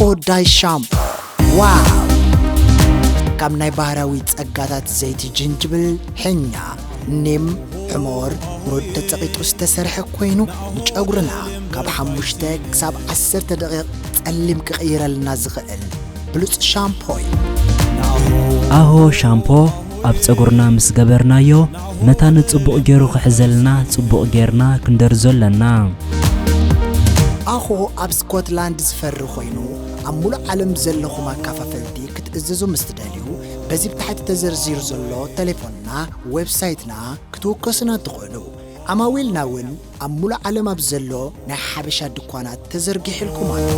ጉዳይ ሻምፖ። ዋው! ካብ ናይ ባህራዊ ጸጋታት ዘይቲ ጅንጅብል፣ ሕኛ፣ ኒም፣ ሕሞር፣ ሩድ ተጸቒጡ ዝተሰርሐ ኮይኑ፣ ንጨጉርና ካብ ሓሙሽተ ክሳብ ዓሰርተ ደቂቕ ጸሊም ክቕይረልና ዝኽእል ብሉጽ ሻምፖ እዩ። ኣሆ ሻምፖ ኣብ ጸጉርና ምስ ገበርናዮ፣ መታን ጽቡቕ ገይሩ ክሕዘልና ጽቡቕ ጌርና ክንደርዞ ኣለና። ኣሆ ኣብ ስኮትላንድ ዝፈሪ ኮይኑ፣ ኣብ ሙሉእ ዓለም ዘለኹም ኣካፋፈልቲ ክትእዝዙ ምስ ትደልዩ፣ በዚ ብታሕቲ ተዘርዚሩ ዘሎ ተሌፎንና፣ ዌብሳይትና ክትውከሱና ትኽእሉ። ዓማዊልና እውን ኣብ ሙሉእ ዓለም ኣብ ዘሎ ናይ ሓበሻ ድኳናት ተዘርጊሕልኩም ኣሎ።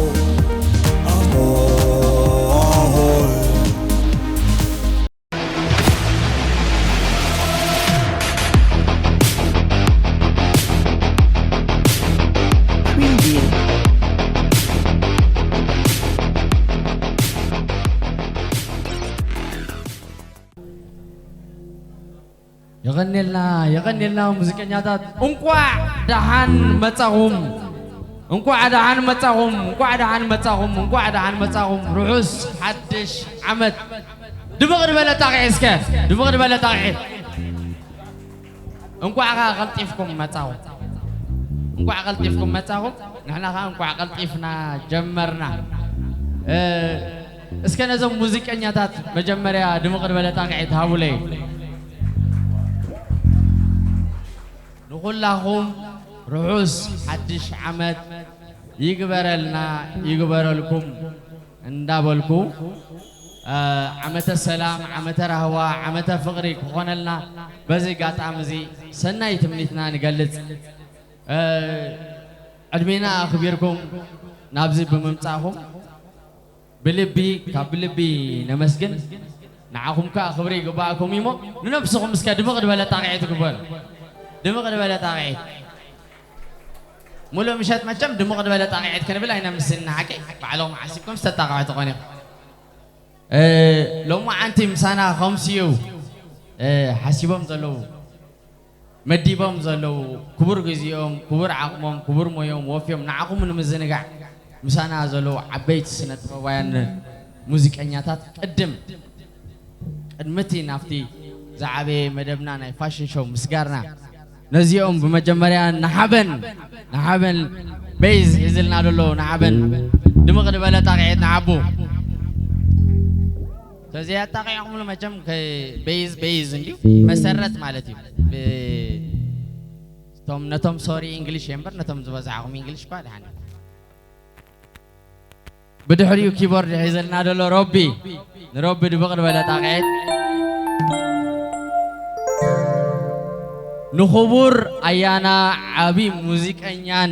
የቐኔልና፣ የቐኔልና ሙዚቀኛታት፣ እንቋዕ ደሓን መጻኹም። እንቋዕ ደሓን መጻኹም። እንቋዕ ደሓን መጻኹም። እንቋዕ ደሓን መጻኹም። ርሑስ ሓድሽ ዓመት። ድምቕ ዝበለ ጣቕዒት እስከ፣ ድምቕ ዝበለ ጣቕዒት። እንቋዕ ኸኣ ቀልጢፍኩም መጻኹም። እንቋዕ ቀልጢፍኩም መጻኹም። ንሕና ኸኣ እንቋዕ ቀልጢፍና ጀመርና። እ፣ እስከ ነዞም ሙዚቀኛታት መጀመርያ ድምቕ ዝበለ ጣቕዒት ሃቡለይ። ንኹላኹም ርሑስ ሓድሽ ዓመት ይግበረልና፣ ይግበረልኩም እንዳበልኩ፣ እ፣ ዓመተ ሰላም፣ ዓመተ ራህዋ፣ ዓመተ ፍቕሪ ክኾነልና በዚ ኣጋጣሚ እዚ ሰናይ ትምኒትና ንገልጽ። እ፣ ዕድሜና ኣኽቢርኩም ናብዚ ብምምጻእኹም ብልቢ፣ ካብ ብልቢ ነመስግን። ንዓኹም ከኣ ክብሪ ይግባእኩም እዩሞ፣ ንነብስኹም እስከ ድምቕ ዝበለ ጣቕዒት ግበሩ። ድምቕ ዝበለ ጣቕዒት። ሙሉእ ምሸት መቸም ድምቕ ዝበለ ጣቕዒት ክንብል ኣይነምስን። ንሓቂ ባዕልኹም ሓሲብኩም ዝተጣቕዑ ትኾኑ ኢኹም። እ፣ ሎማዓንቲ ምሳና ከምስዩ፣ እ፣ ሓሲቦም ዘለዉ፣ መዲቦም ዘለዉ፣ ክቡር ግዜኦም፣ ክቡር ዓቕሞም፣ ክቡር ሞዮም ወፍዮም ንዓኹም ንምዝንጋዕ ምሳና ዘለዉ ዓበይቲ ስነ ጥበባውያን ሙዚቀኛታት ቅድም፣ ቅድሚ እቲ ናብቲ ዝዓበየ መደብና ናይ ፋሽን ሾው ምስጋርና፣ ነዚኦም ብመጀመርያ ንሓበን፣ ንሓበን ቤዝ ሒዝልና ዘሎ ንሓበን ድምቕ ዝበለ ጣቕዒት ንሓቡ። ተዘይ ኣጣቒዕኩምሉ መቸም ከ-፣ ቤዝ፣ ቤዝ እንድዩ መሰረት ማለት እዩ። ብ-፣ እቶም፣ ነቶም ሶሪ እንግሊሽ እየ እምበር ነቶም ዝበዝሓኹም እንግሊሽ እኳ ደሓን እዩ። ብድሕሪኡ ኪቦርድ ሒዘልና ዘሎ ሮቢ፣ ንሮቢ ድምቕ ዝበለ ጣቕዒት። ንኽቡር ኣያና ዓቢ ሙዚቀኛን፣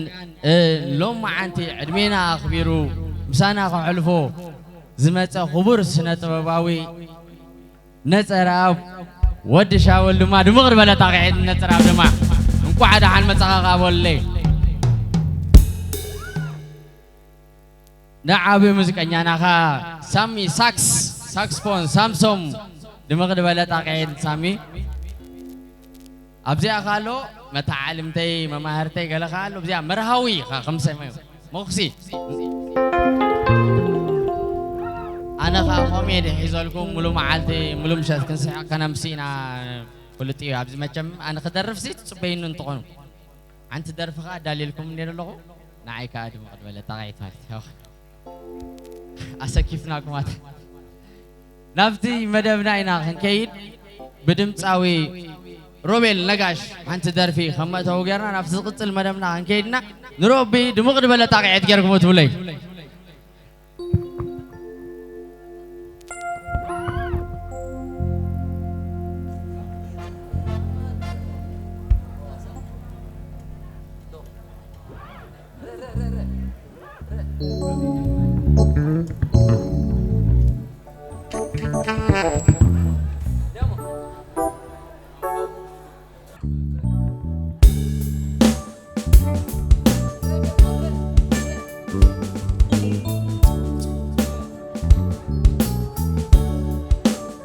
እ፣ ሎማዓንቲ ዕድሜና ኣኽቢሩ ምሳና ከሕልፎ ዝመጸ ክቡር ስነ ጥበባዊ ነጸረኣብ ወዲ ሻወል ድማ ድምቕ ዝበለ ጣቕዒት ነጸረኣብ ድማ እንቋዕ ደሓን መጻኻ ከኣ በሉለይ። ንዓቢ ሙዚቀኛና ኸኣ ሳሚ ሳክስ፣ ሳክስፎን ሳምሶም ድምቕ ዝበለ ጣቕዒት ሳሚ። ኣብዚኣ ኸኣ ኣሎ መተዓልምተይ፣ መማህርተይ ገለ ኸኣ ኣሎ። ኣብዚኣ መርሃዊ ኸኣ ከም ሰመዩ መኹሲ። ኣነ ኸኣ ኮሜዲ ሒዘልኩም ሙሉ መዓልቲ፣ ሙሉ ምሸት ክንስሕቕ ከነምሲ ኢና። ፍሉጥ እዩ። ኣብዚ መቸም ኣነ ክደርፍሲ ትጽበዩኒ እንትኾኑ። ሓንቲ ደርፊ ኸኣ ኣዳልየልኩም እንደ ኣለኹ። ንዓይ ከኣ ድምቕ ዝበለ ጣቕዒት ማለት እዩ። ኣሰኪፍናኩም ኣታ። ናብቲ መደብና ኢና ክንከይድ። ብድምጻዊ ሮቤል ነጋሽ ሓንቲ ደርፊ ከም መእተዊ ጌርና ናብቲ ዝቕጽል መደብና ክንከይድና ንሮቢ ድምቕ ዝበለ ጣቕዒት ጌርኩም እትብለይ።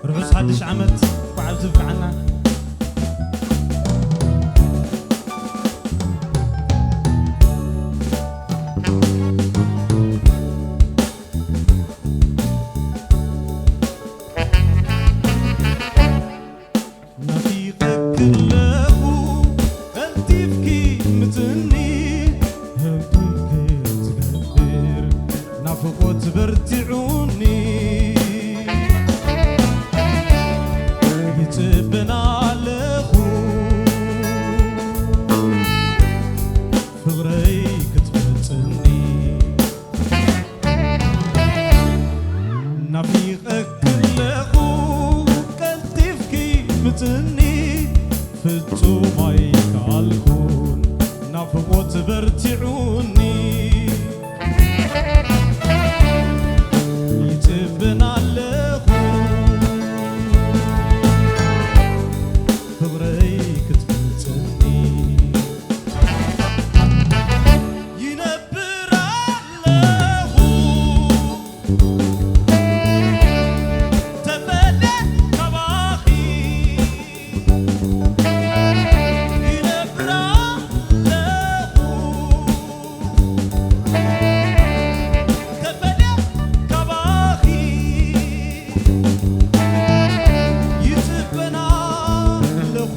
ርሑስ ሓድሽ ዓመት፣ እንኳዕ ኣብዚ ብቅዓና። ይጽበና ኣለኹ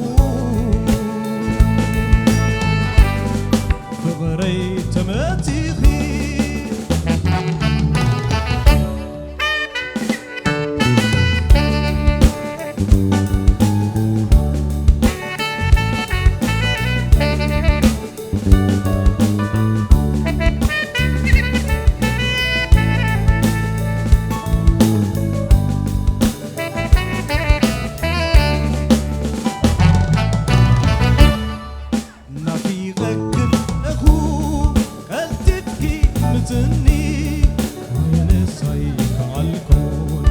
ፍቕረይ ተመቲኺ። ናፊቐኪ ኣለኹ ቀልጢፍኪ ምጽኒ፣ ኣነስ ኣይከኣልኩን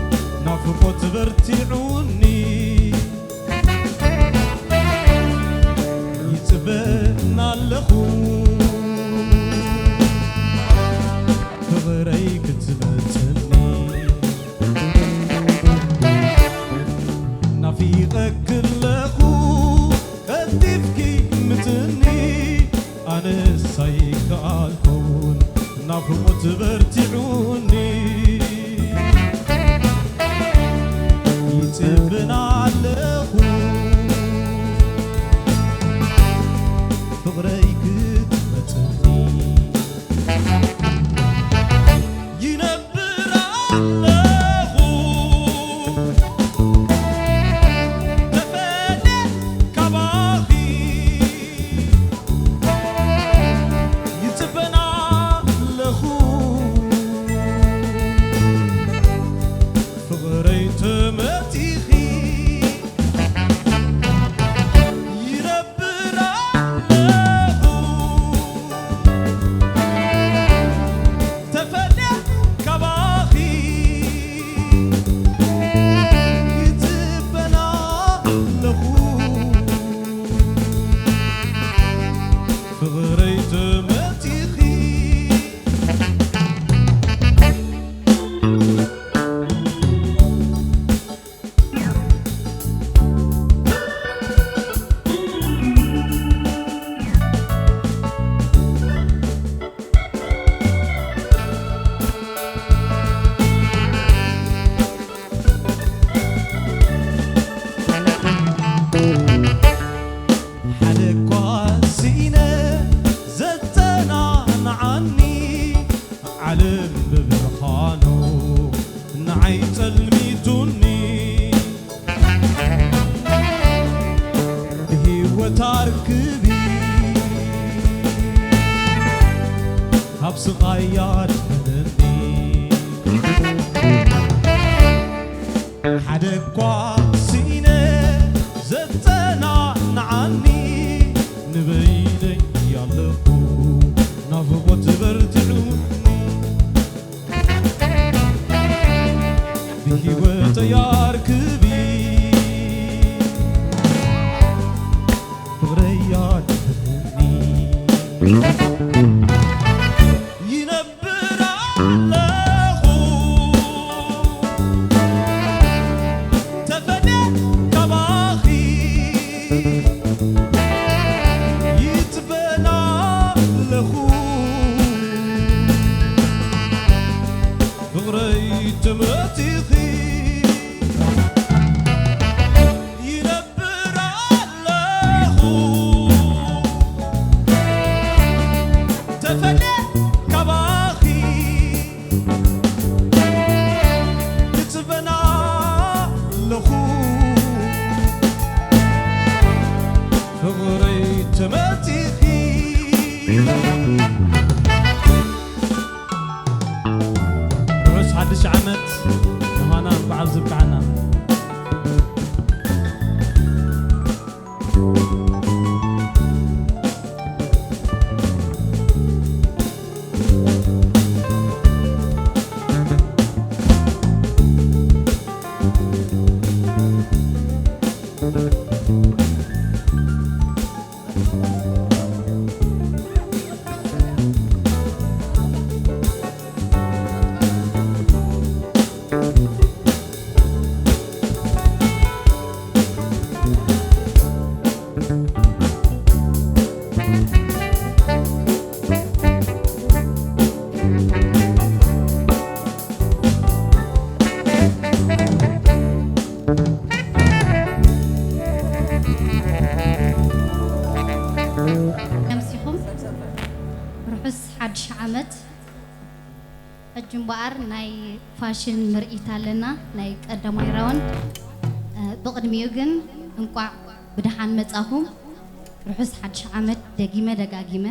ናፍቖት በርቲዑኒ። ይጽበና ኣለኹ ፍቕረይ ክትመጽኒ። ናፊቐኪ ኣለኹ ቀልጢፍኪ ምጽኒ፣ ኣነስ ኣይከኣልኩን ናፍቖት በርቲዑኒ። ይጽበና ኣለኹ ፍቕረይ ክትመጽኒ። ይነብር ኣለኹ ተፈለ ካባኺ። ይጽበና ኣለኹ ፍቕረይ ተመቲኺ። ይነብር ኣለኹ ተፈልየ ካባኺ። ይጽበና ኣለኹ ፍቕረይ ተመቲኺ። ሓደ እኳ ስኢነ ዘጸናንዓኒ ዓለም ብብርሃኑ ንዓይ ጸልሚቱኒ። ብህይወት ኣርክቢ ካብ ስቓይ ኣድሕነኒ። ሓደ እኳ ስኢነ ዘጸናንዓኒ ንበይነይ ኣለኹ ናፍቖት በርቲዑኒ። ብህይወተይ ኣርክቢ ፍቕረይ ኣድሕነኒ። ይነብር ኣለኹ ተፈልየ ካባኺ። ይጽበና ኣለኹ እምበኣር ናይ ፋሽን ምርኢት ኣለና፣ ናይ ቀዳማይ ራውንድ። እ፣ ብቕድሚኡ ግን እንቋዕ ብደሓን መጻኹም። ርሑስ ሓድሽ ዓመት ደጊመ ደጋጊመ።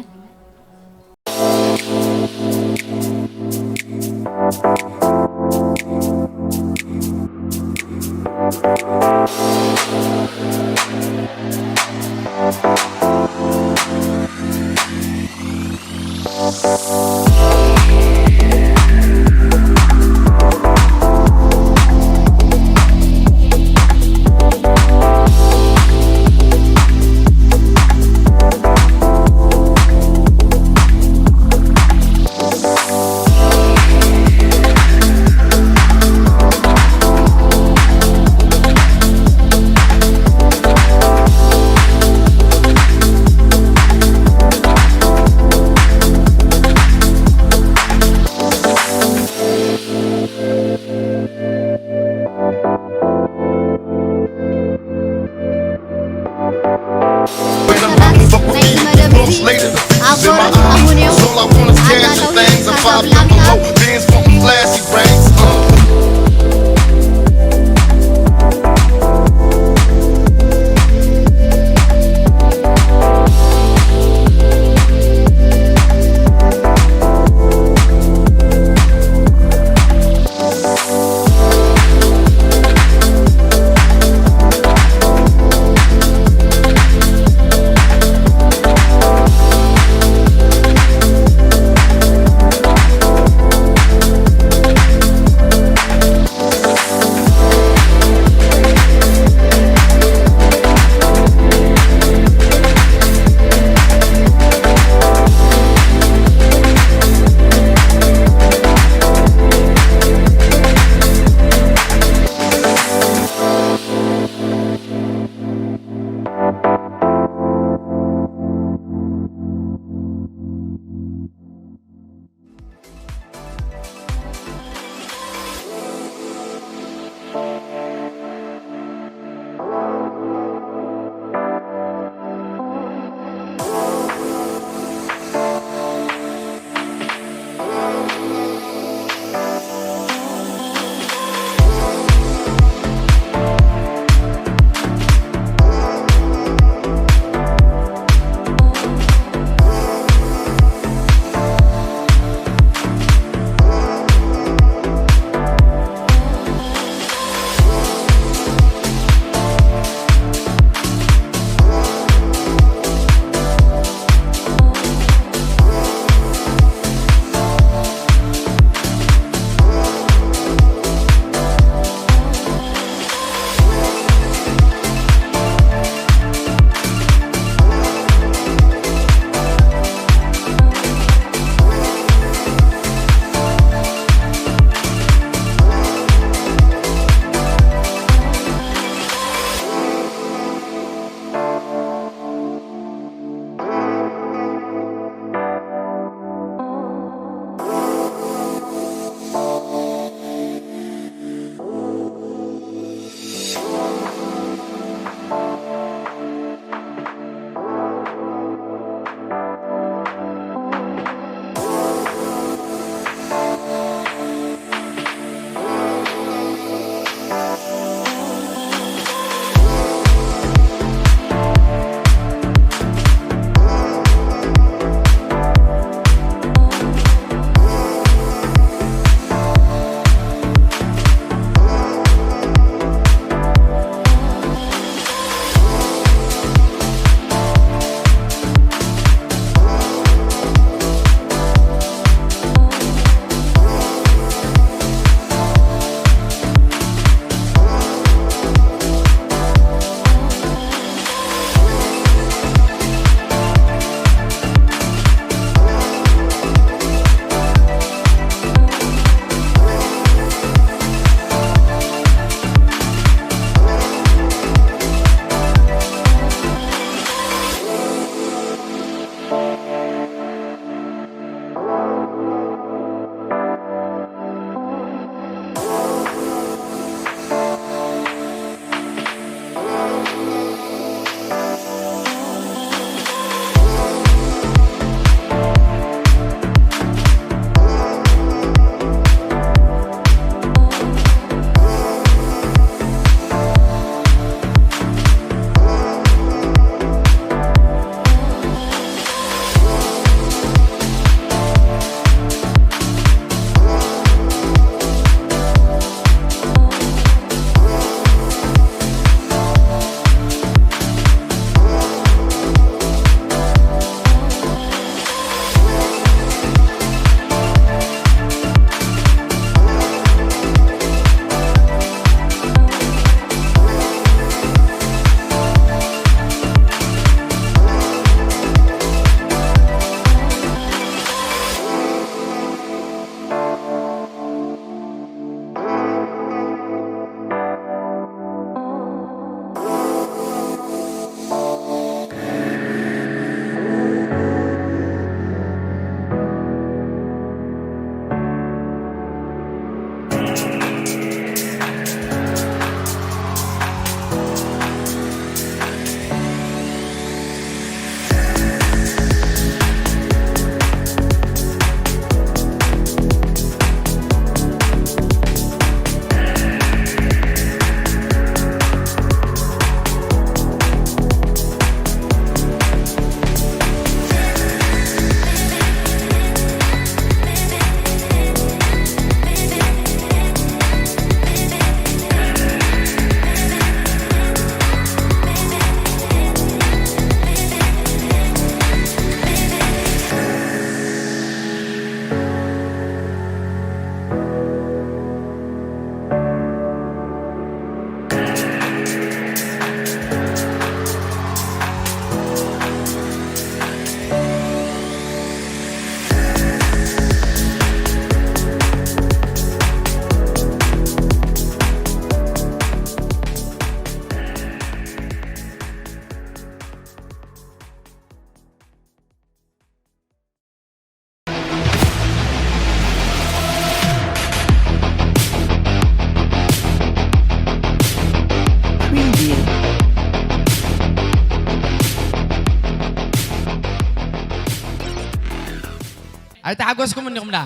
ተሓጎስኩም እንዲኹም ዳ?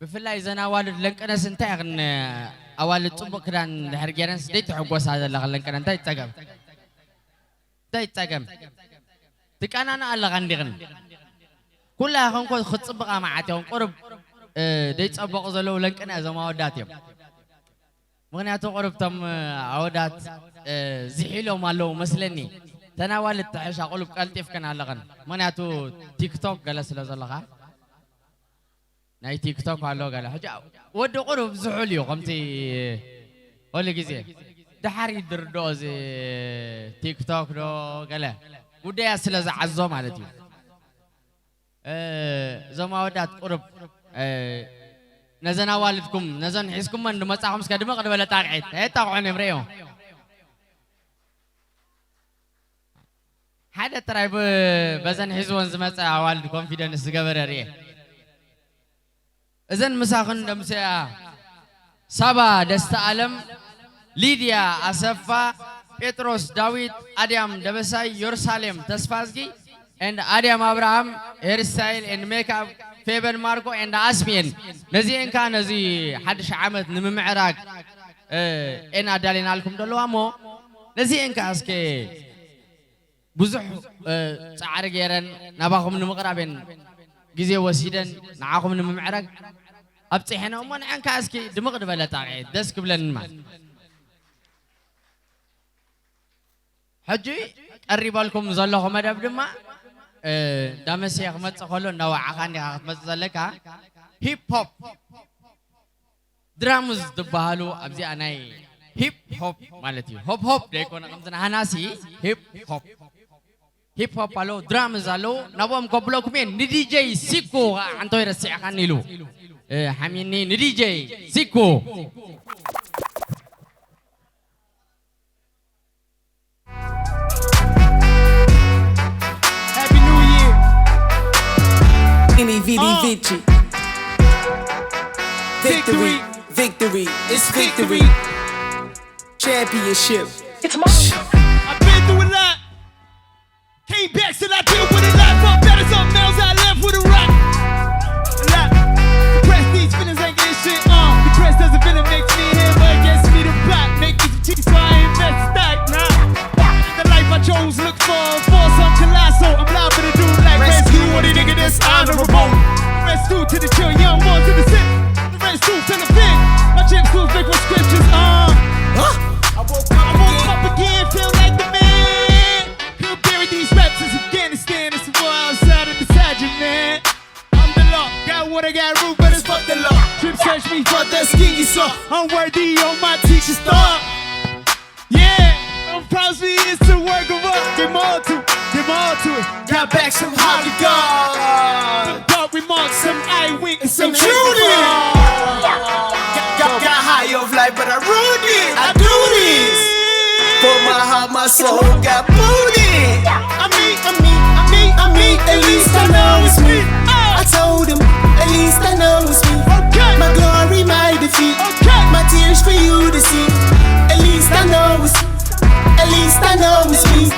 ብፍላይ እዘን ኣዋልድ ለንቀነስ እንታይ ይኽን? ኣዋልድ ጽቡቕ ክዳን ድሕር ገይረንስ ደይ ትሕጎሳ ዘለኽን ለንቀነ እንታይ ጸገም? እንታይ ጸገም? ትቀናና ኣለኻ እንዲኽን? ኩላ ይኹን እኮ ክትጽብቓ መዓት ይኹን። ቁሩብ፣ እ፣ ደይ ጸበቑ ዘለዉ ለንቀነ እዞም ኣወዳት እዮም። ምኽንያቱ ቁሩብ እቶም ኣወዳት፣ እ፣ ዝሒሎም ኣለዉ መስለኒ። ተን ኣዋልድ ትሕሻ ቁሩብ ቀልጢፍክን ኣለኽን። ምኽንያቱ ቲክቶክ ገለ ስለ ዘለኻ። ናይ ቲክቶክ ኣሎ ገለ። ሕጂ ወዲ ቁሩብ ዝሑል እዩ ከምቲ ኩሉ ግዜ። ደሓር ይድርዶ እዚ ቲክቶክ ዶ ገለ። ጉዳያት ስለ ዝዓዞ ማለት እዩ። እ፣ እዞም ኣወዳት ቁሩብ፣ እ፣ ነዘን ኣዋልድኩም፣ ነዘን ሒዝኩመን ዝመጻኹም እስከ ድምቕ ዝበለ ጣቕዒት። ኣየጣቕዑን እዮም ርእዮም። ሓደ ጥራይ ብ-፣ በዘን ሒዝወን ዝመጸ ኣዋልድ ኮንፊደንስ ዝገበረ ርእየ። እዘን ምሳኽን ደምሰያ ሳባ ደስታ ኣለም፣ ሊድያ ኣሰፋ፣ ጴጥሮስ ዳዊት፣ ኣድያም ደበሳይ፣ ዮርሳሌም ተስፋዝጊ፣ and ኣድያም ኣብርሃም፣ ሄር ስታይል and ሜክኣፕ፣ ፌበን ማርኮ and ኣስሚየን። ነዚኤን ከኣ ነዚ ሓድሽ ዓመት ንምምዕራግ፣ እ፣ ኤን ኣዳሊናልኩም ዘለዋ እሞ፣ ነዚኤን ከኣ እስከ ብዙሕ፣ እ፣ ጻዕሪ ገይረን ናባኹም ንምቕራብ እየን ግዜ ወሲደን ንዓኹም ንምምዕራግ ኣብጺሐን እሞ ንዐን ከኣ እስኪ ድምቕ ዝበለ ጣቕዒት ደስ ክብለኒ ማለት። ሕጂ ቀሪበልኩም ዘለኹ መደብ ድማ፣ እ፣ እንዳመሰየ ክመጽእ ከሎ እንዳወዓኻ እንዲኻ ክትመጽእ ዘለካ ሂፕ ሆፕ። ድራምስ ዝበሃሉ ኣብዚኣ ናይ ሂፕ ሆፕ ማለት እዩ። ሆፕ ሆፕ ደይኮነ ከምዚ ናህናሲ ሂፕ ሆፕ። ሂፕ ሆፕ ኣለዉ፣ ድራምስ ኣለዉ። ናብኦም ከብለኩም እየ። ንዲጀይ ሲኮ ከዓ ሓንቶ ይረስዕኻኒ ኢሉ፣ እ፣ ሓሚኒ ንዲጀይ ሲኮ። Happy New Year. Ini vidi Uh. vici. Victory, victory, it's victory. Championship. It's mine. I've been through a lot. Came back, still I deal with a lot. Fuck better, something else, I left with a rock. A lot. Depressed, these feelings ain't getting shit on. Depressed doesn't feel it, makes me him against me the plot. Make it G, so I ain't messed back, nah. The life I chose, look for, for some colossal. I'm live for the dude like rescue, what a nigga that's honorable. Rest due to the chill, young ones in the sip. Rest due to the big. My chips too big for scriptures, uh. Huh? I woke up I woke again. Up again, feel like the man. Could bury these raps in Afghanistan. It's the war outside and inside you, man. I'm the law. Got what I got, rude, but it's fuck the law. Trip search me for the skin you saw. I'm worthy of my teacher's thought. Yeah, I'm proud me is the work of art. Give more to, give more to it. Got back some high regard. Some dark remarks, some eye wink, and some Judy. Got, got, got high of life, but I ruined it. I do this for my heart, my soul got booted. I mean, I mean, I mean, I mean, at least I know it's me. I told him, at least I know it's me. Okay. My glory, my defeat. Okay. My tears for you to see. At least I know it's me. At least I know it's me.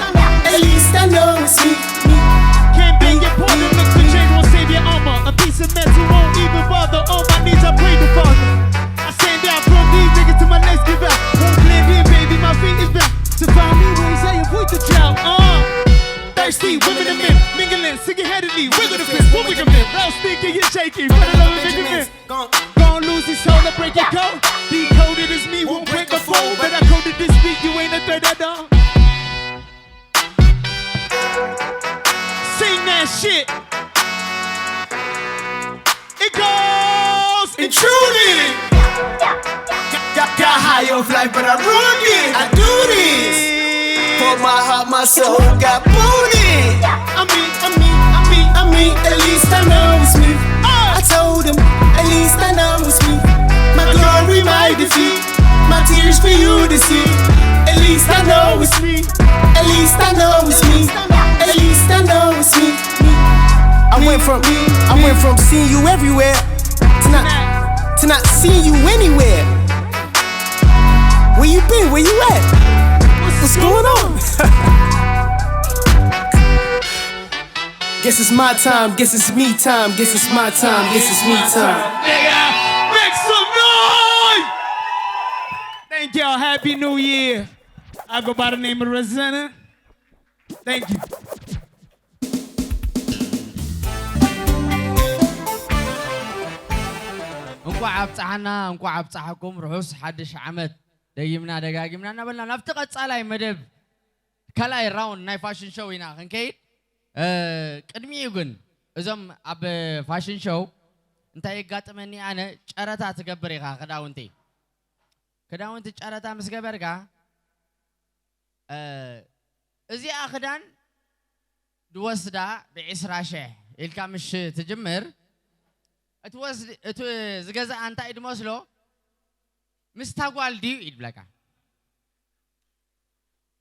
At least I know it's me. Can't beg your pardon, look the change won't save your armor. A piece of metal won't even bother. On my knees, I pray the Father. I stand out from these niggas to my next give out. Won't blend in, baby, my feet is back. To find me ways I avoid the drought. Uh, thirsty, women and men, mingling, single-handedly, wiggle the fist, what we can men. Round sticky, you shaky, for the love of Benjamin. Gone lose his soul, I break your code. Decoded as me, won't break a fold. But I coded this beat, you ain't a threat at all. Sing that shit. It goes intruding. Got, got, got high off life, but I ruined it. I do this for my heart, my soul got booted. I mean, I mean, I mean, I mean, at least I know it's me. I told him, at least I know it's me. My glory, my defeat, my tears for you to see. At least I know it's me. At least I know it's me. At least I know it's me. I went from, I went from seeing you everywhere to not, to not seeing you anywhere. Where you been? Where you at? What's going on? Guess it's my time, guess it's me time, guess it's my time, guess it's me time. Nigga, make some noise! Thank y'all. Happy New Year. I go by the name of Rosanna. Thank you. እንኳዕ ኣብፀሓና፣ እንኳዕ ኣብፀሓኩም። ርሑስ ሓድሽ ዓመት። ደጊምና ደጋጊምና እናበልና ናብቲ ቀፃላይ መደብ ካልኣይ ራውንድ ናይ ፋሽን ሾው ኢና ክንከይድ። ቅድሚኡ ግን እዞም ኣብ ፋሽን ሾው እንታይ የጋጥመኒ፣ ኣነ ጨረታ ትገብር ኢኻ ክዳውንቲ። ክዳውንቲ ጨረታ ምስ ገበርካ እዚኣ ክዳን ድወስዳ ብዒስራ ሽሕ ኢልካ ምሽ ትጅምር። እቲ ዝገዛኣ እንታይ ድመስሎ? ምስታ ጓል ድዩ ይብለካ።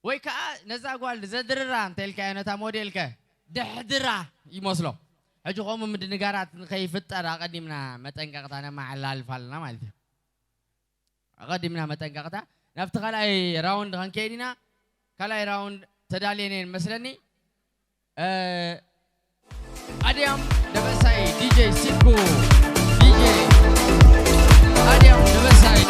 ወይ ከዓ ነዛ ጓል ዘድርራ እንተልካዮ ነታ ሞዴልከ ደሕድራ ይመስሎ። ሕጂ ከምኡ ምድንጋራት ንኸይፍጠር ኣቐዲምና መጠንቀቕታ ነመሓላልፍ ኣለና ማለት እዩ። ኣቐዲምና መጠንቀቕታ። ናብቲ ካልኣይ ራውንድ ክንከይድ ኢና። ካልኣይ ራውንድ ተዳልየን እየን መስለኒ። ኣድያም ደበሳይ፣ ዲጄ ሲኩ፣ ዲጄ ኣድያም ደበሳይ።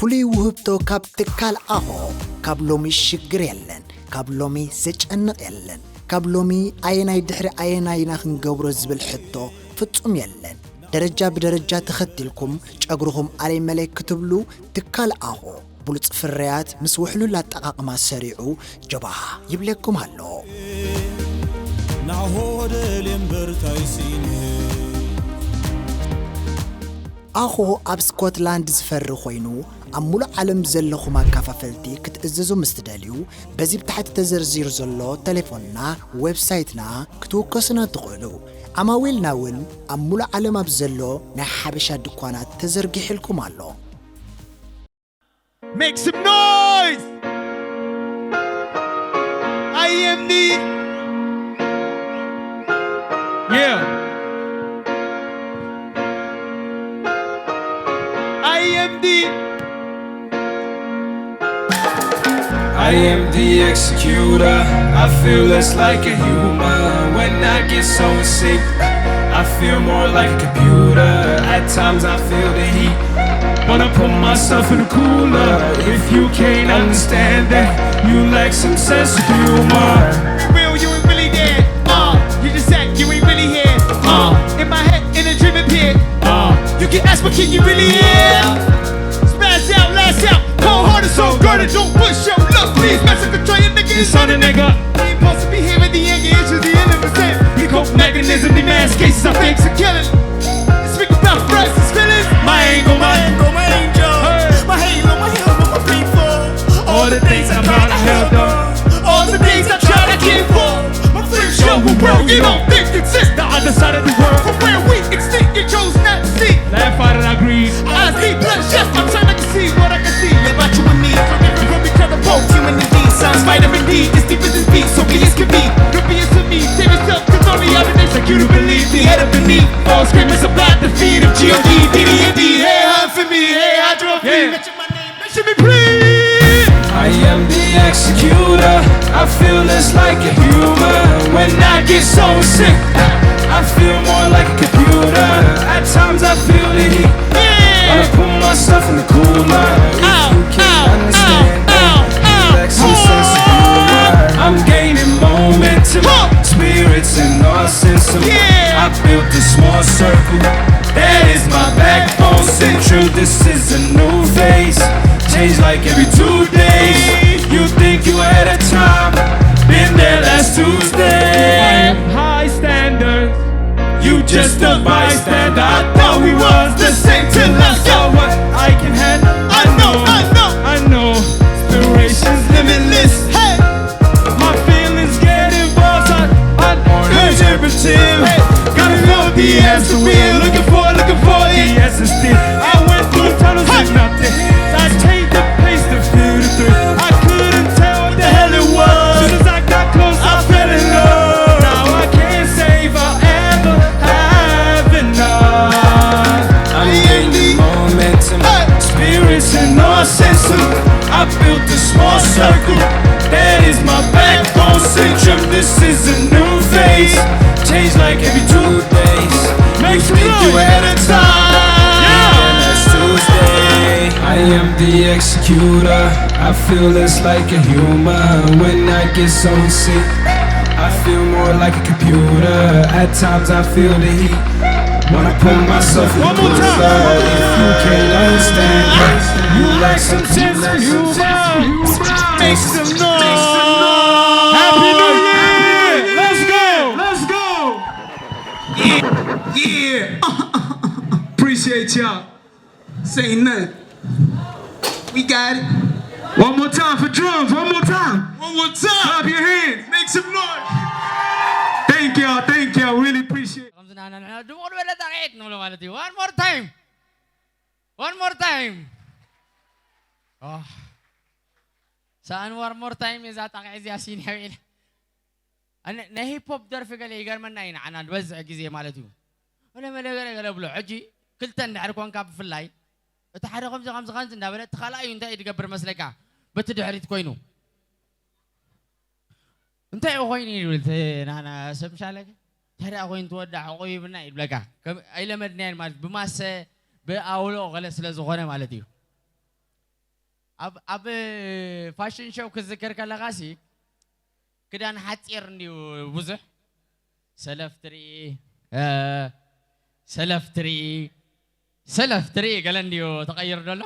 ፍሉይ ውህብቶ ካብ ትካል ኣኾ። ካብ ሎሚ ሽግር የለን፣ ካብ ሎሚ ዘጨንቕ የለን፣ ካብ ሎሚ ኣየናይ ድሕሪ ኣየናይ ኢና ክንገብሮ ዝብል ሕቶ ፍጹም የለን። ደረጃ ብደረጃ ተኸቲልኩም ጨጉርኹም ኣለይ መለይ ክትብሉ ትካል ኣኾ ብሉጽ ፍርያት ምስ ውሕሉል ኣጠቓቕማ ሰሪዑ ጀባሃ ይብለኩም ኣሎ። ናሆ ወደል እምበር ታይሲን። ኣኾ ኣብ ስኮትላንድ ዝፈሪ ኮይኑ ኣብ ሙሉእ ዓለም ዘለኹም ኣካፋፈልቲ ክትእዝዙ ምስ ትደልዩ በዚ ብታሕቲ ተዘርዚሩ ዘሎ ቴሌፎንና ዌብሳይትና ክትውከሱና ትኽእሉ። ዓማዊልና እውን ኣብ ሙሉእ ዓለም ኣብ ዘሎ ናይ ሓበሻ ድኳናት ተዘርጊሕልኩም ኣሎ። Make some noise! I am the Yeah. I am the I am the executor. I feel less like a human when I get so sick. I feel more like a computer. At times I feel the heat. Wanna put myself in a cooler. If you can't understand that, you lack some sense of humor. Real, you ain't really there. Uh, you just act, you ain't really here. Uh, in my head, in a dream appear. Uh, you can ask, but can you really hear? Spaz out, lash out, cold hearted, so guarded. Don't push your luck, please. Mess up, control your nigga. It's on a nigga. Ain't supposed to be here with the anger issues, the end of the same. We cope mechanism, the mass cases, I think, to kill it. Speak about prices, feelings. My angle, my angle, my angel. My halo, my halo, my people. All the things I tried, I held on. All the things I tried, I came for. My friends show who broke, you don't think it's just the other side of the world. From where we extinct, you chose not to see. Laugh out and agree. I see blood chef, I'm trying to see what I can see. About you and me, from every room we cover both human and being. Signs vitamin D, it's deeper than beat, so be as can be. Could be as to me, save yourself, cause only I'm an insecure belief. The head of beneath, false screamers about the feet of G O D, D D and D. Hey, hide for me, hey, hide your feet. Yeah. Mention my name, mention me, please. I am the executor. I feel less like a human when I get so sick. I feel more like a computer. At times I feel the heat. Yeah. Wanna put myself in the cooler. If you can't understand that, you lack some sense of humor. I'm gaining momentum. Spirits in our system. Yeah. I built a small circle. That is my backbone central. This is a new phase. Change like every two days. You think you ahead of time. Been there last Tuesday. I have high standards. You just a bystander. I thought we was the same till I saw what I can handle. I know, I know, I know. Inspiration's limitless. Hey, my feelings get involved. I, I conservative. Hey, gotta know the answer. We're looking for, looking for the answer still. I went through tunnels and nothing. I changed the pace to feel the thrill. I couldn't tell what the hell it was. Soon as I got close, I fell in love. Now I can't say if I ever have enough. I'm gaining momentum. Hey. Spirits in our system. I built a small circle. That is my backbone centrum. This is a new phase. Change like every two days. Make some noise. You ahead of time. Yeah. Last Tuesday. I am the executor. I feel less like a human when I get so sick. I feel more like a computer. At times I feel the heat. Wanna put myself in the cooler. One more time. If you can't understand, you lack some sense of humor. Make some noise. Happy New Year. Let's go. Let's go. Yeah, yeah. Appreciate y'all. Say nothing. We got it. One more time for drums. One more time. One more time. Clap your hands. Make some noise. Thank y'all. Thank y'all. Really appreciate it. ከምዚ ንሕና ድሙቕ ዝበለ ጣቕዒት ንብሎ ማለት እዩ። One more time. One more time. ኦህ። ሰኣን one more time እዛ ጣቕዒት እዚኣ ሲኒ ሓቢለ። ኣነ ናይ ሂፕ ሆፕ ደርፊ ገለ ይገርመና እዩ ንዓና ዝበዝሕ ግዜ ማለት እዩ። ገለ መለ ገለ ገለ ብሎ። ሕጂ ክልተ እንድሕር ኮንካ ብፍላይ፣ እቲ ሓደ ከምዚ ከምዚ ከምዚ እንዳበለ፣ እቲ ካልኣይ እንታይ እዩ ዝገብር መስለካ? በቲ ድሕሪት ኮይኑ። እንታይ እዩ ኮይኑ ይብል፣ እቲ ናና ሰብ ምሻለከ? እንታይ ደኣ ኮይኑ ትወዳእ ሕቑ ይብልና እዩ ዝብለካ። ከም ኣይለመድናዮን ማለት፣ ብማሰ፣ ብኣውሎ ገለ ስለ ዝኾነ ማለት እዩ። ኣብ ኣብ ፋሽን ሾው ክዝክር ከለኻሲ ክዳን ሓፂር እንድዩ ብዙሕ ሰለፍ ትርኢ እ፣ ሰለፍ ትርኢ ሰለፍ ትርኢ ገለ እንድዩ ተቐይሩ ዘሎ።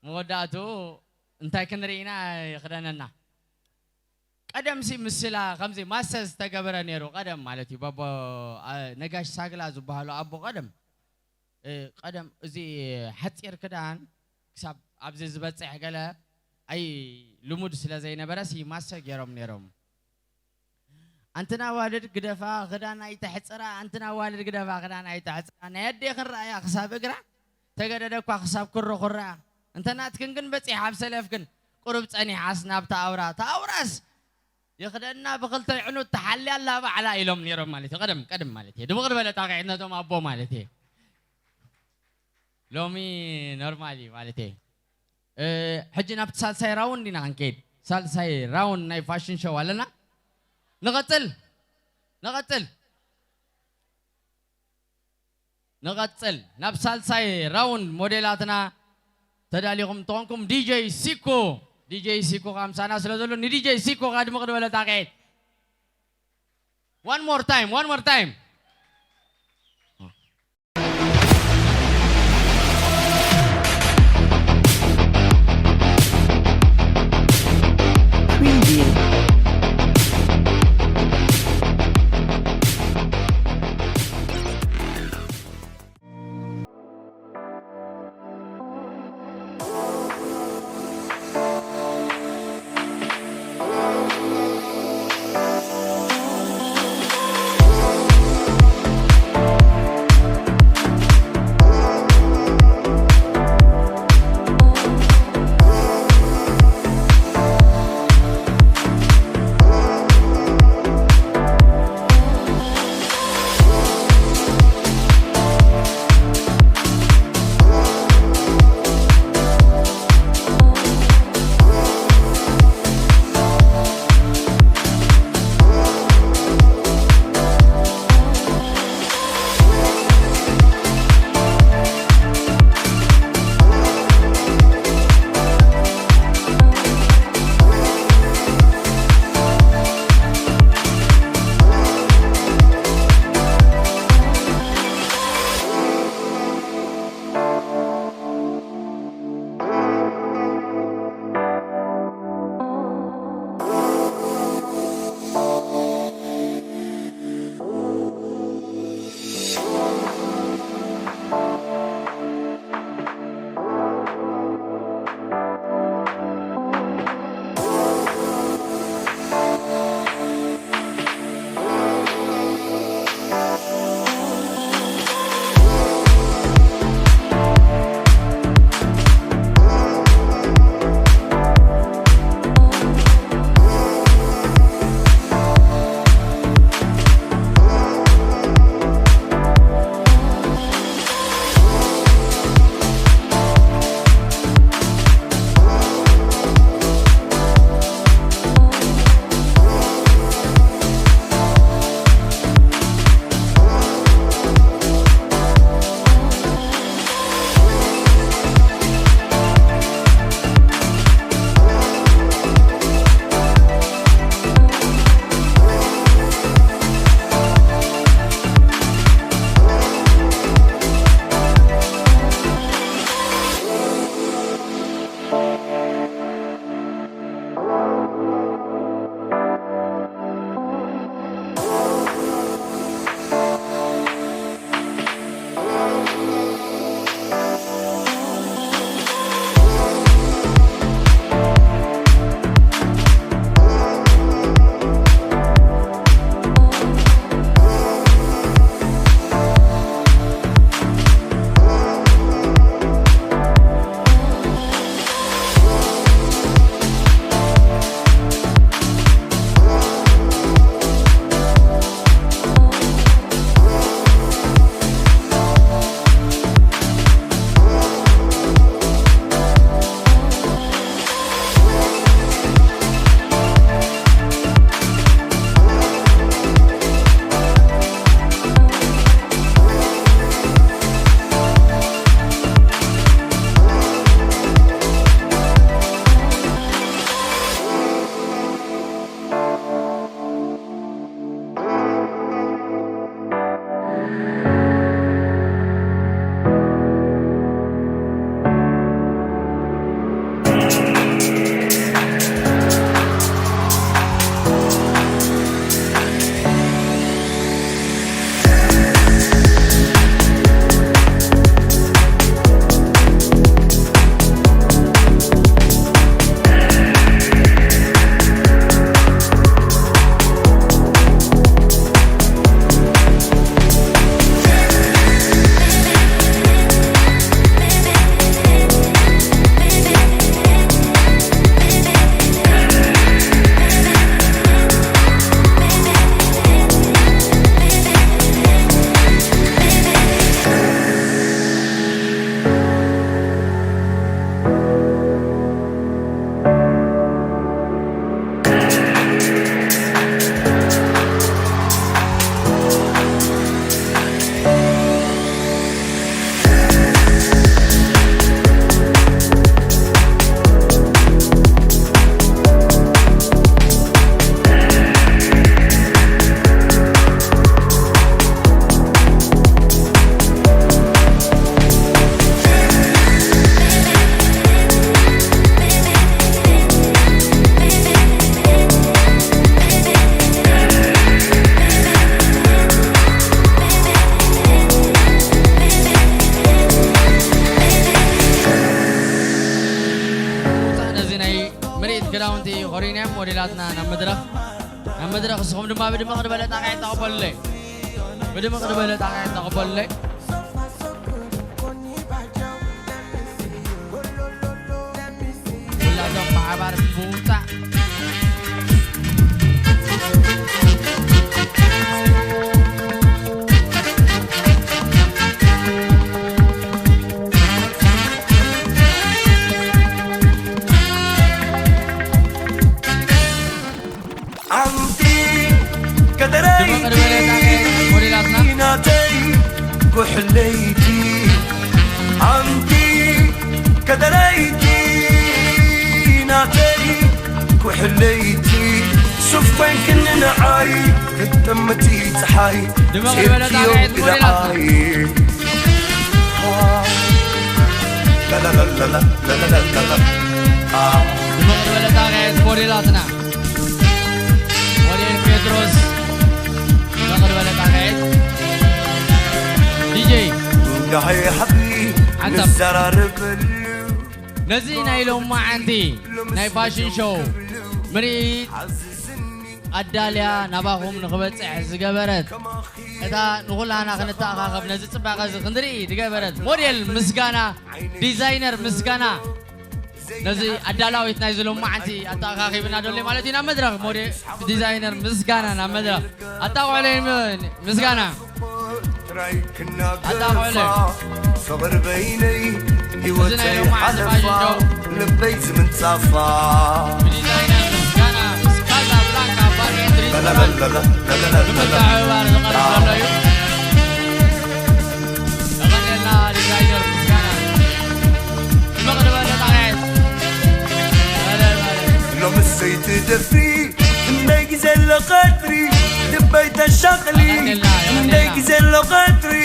መወዳእቱ እንታይ ክንርኢ ኢና ይኽደነና። ቀደምሲ ምስላ ከምዚ ማሰ ዝተገበረ ነይሩ ቀደም ማለት እዩ። ባቦ አ፣ ነጋሽ ሳግላ ዝበሃሉ ኣቦ ቀደም እ፣ ቀደም እዚ ሓፂር ክዳን ክሳብ ኣብዚ ዝበፅሕ ገለ ኣይ ልሙድ ስለ ዘይነበረ ሲ ማሰ ገይሮም ነይሮም። ኣንትና ዋልድ ግደፋ ክዳን ኣይተሕፅራ፣ ኣንትና ዋልድ ግደፋ ክዳን ኣይተሕፅራ። ናይ ኣዴኽን ረኣያ ክሳብ እግራ፣ ተገደደ እኳ ክሳብ ክርኹራ። እንተ ናትክን ግን በፂሓ ኣብ ሰለፍክን፣ ቁሩብ ፀኒሓስ ናብታ ኣውራ። እታ ኣውራስ የኽደና ብኽልተ ይዕኑ ተሓልያ ኣላ ባዕላ ኢሎም ነይሮም ማለት እዩ። ቀደም ቀደም ማለት እዩ። ድምቕ ዝበለ ጣቕዒት ነቶም ኣቦ ማለት እዩ። ሎሚ ኖርማል እዩ ማለት እዩ። እ፣ ሕጂ ናብቲ ሳልሳይ ራውንድ ኢና ክንከይድ። ሳልሳይ ራውንድ ናይ ፋሽን ሾው ኣለና። ንቐጽል፣ ንቐጽል፣ ንቐጽል። ናብ ሳልሳይ ራውንድ ሞዴላትና ተዳሊኹም እንተኾንኩም ዲጄ ሲኮ፣ ዲጄ ሲኮ ካብ ምሳና ስለ ዘሎ ንዲጄ ሲኮ ከኣ ድምቕ ዝበለ ጣቕዒት። One more time, one more time. Preview. ኣትና ናብ መድረኽ ናብ መድረኽ ንስኹም ድማ ብድምቕ ዝበለ ጣቕዒት ተቐበሉለይ። ብድምቕ ዝበለ ጣቕዒት ተቐበሉለይ። ኩላቶም ብሓባር ብምውጻእ ኣንቲ ከደረይቲ ሞዴላትና ናተይ ኩሕለይቲ ኣንቲ ከደረይቲ ናተይ ኩሕለይቲ ሱፍ ኮይንክኒ ንዓይ ክትጥምቲ ፀሓይ ድምቕ ዝበለ ጣቕዒት ሞዴላትና። ሴትዮ ግዳይ። ላላላላላላላላ። ድምቕ ዝበለ ጣቕዒት ሞዴላትና። ሞዴል ጴጥሮስ ድምቕ ዝበለ ጣቕዒት። ዲጄ ጉዳይ ሓብሪ ሓንሳብ። ንዘራረበሉ። ነዚ ናይ ሎማዓንቲ ናይ ፋሽን ሾው ምርኢት ኣዳልያ ናባኹም ንኽበጽሕ ዝገበረት እታ ንኹላና ክንተኣኻኸብ ነዚ ጽባቐ እዚ ክንርኢ ዝገበረት ሞዴል ምስጋና፣ ዲዛይነር ምስጋና ነዚ ኣዳላዊት ናይዚ ሎማዓንቲ ኣተኣኻኺብና ደሎ ማለት እዩ። ናብ መድረኽ ሞዴል ዲዛይነር ምስጋና ናብ መድረኽ ኣጣቕዑለይ ም-፣ ምስጋና ኣጣቕዑለይ። ፍቕሪ በይነይ እዚ ናይ ህይወተይ ሎማዓንቲ ሓለፋ ፋሽን ሾው ልበይ ዝምንጻፋ ብዲዛይነር ምስጋና ምስ ካዛ ብላንካ ባር ኤንድ ሪስቶራንት ላላላላላላላ። ብምትሕብባር ዝቐርብ ዘሎ እዩ። የቐንየልና ዲዛይነር ምስጋና። ድምቕ ዝበለ ጣቕዒት። በለ፣ በለ። ሎምስ ዘይትደፍሪ፣ ክንደይ ግዜ ኣሎ ቀትሪ፣ ልበይ ተሻቕሊ። የቐንየልና፣ የቐንየልና። ክንደይ ግዜ ኣሎ ቀትሪ፣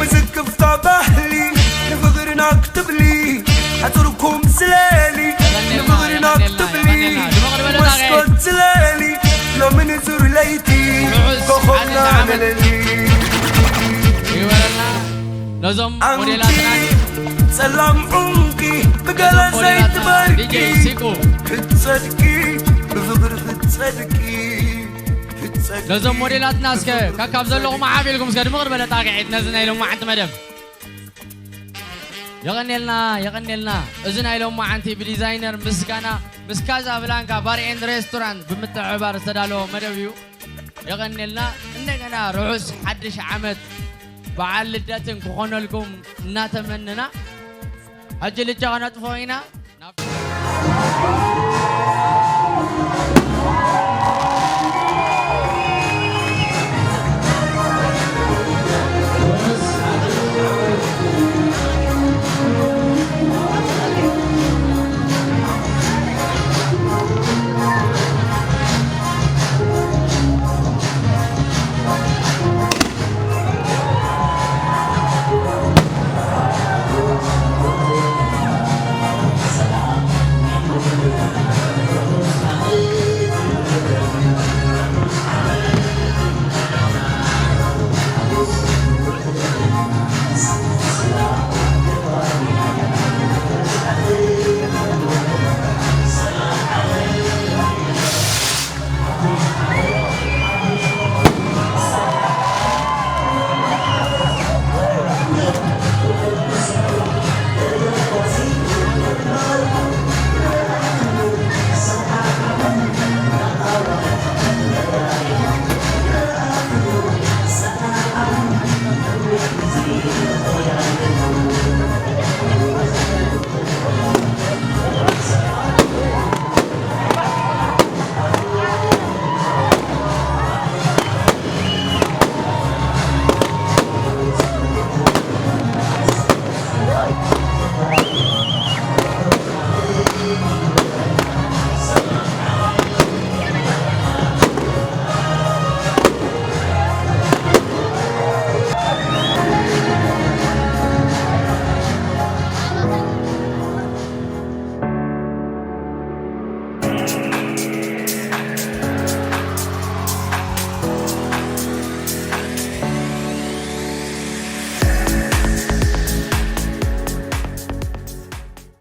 ብዝክፍታ ባህሊ፣ ንፍቕርና ክትብሊ፣ ሓጹርኩም ስለሊ፣ የቐንየልና፣ ንፍቕርና የቐንየልና፣ ክትብሊ፣ የቐንየልና። ድምቕ ዝበለ ጣቕዒት። መስኮት ስለሊ፣ ሎሚ ንዙር ለይቲ፣ ርሑስ ኮኾብና ሓድሽ ዓመት። ንለሊ። ይግበረልና። ነዞም ኣንቲ ሞዴላትና ጸላም ዑንቂ ብገለ ነዞም ሞዴላትና ዘይትበርቂ ዲጄ ሲቁ ክትጸድቂ ብፍቕሪ ክትጸድቂ ክትጸድቂ ነዞም ሞዴላትና እስከ ከካብ ዘለኹም ዓፍ ኢልኩም እስከ ድምቕ ዝበለ ጣቕዒት ነዚ ናይ ሎማዓንቲ መደብ። የቐንየልና፣ የቐንየልና። እዚ ናይ ሎማዓንቲ ብዲዛይነር ምስጋና ምስ ካዛ ብላንካ ባር ኤንድ ሬስቶራንት ብምትሕብባር ዝተዳለወ መደብ እዩ። የቐንየልና። እንደገና ርሑስ ሓድሽ ዓመት በዓል ልደትን ክኾነልኩም እናተመነና፣ ሕጂ ልጃ ከነጥፍኦ ኢና። ናብ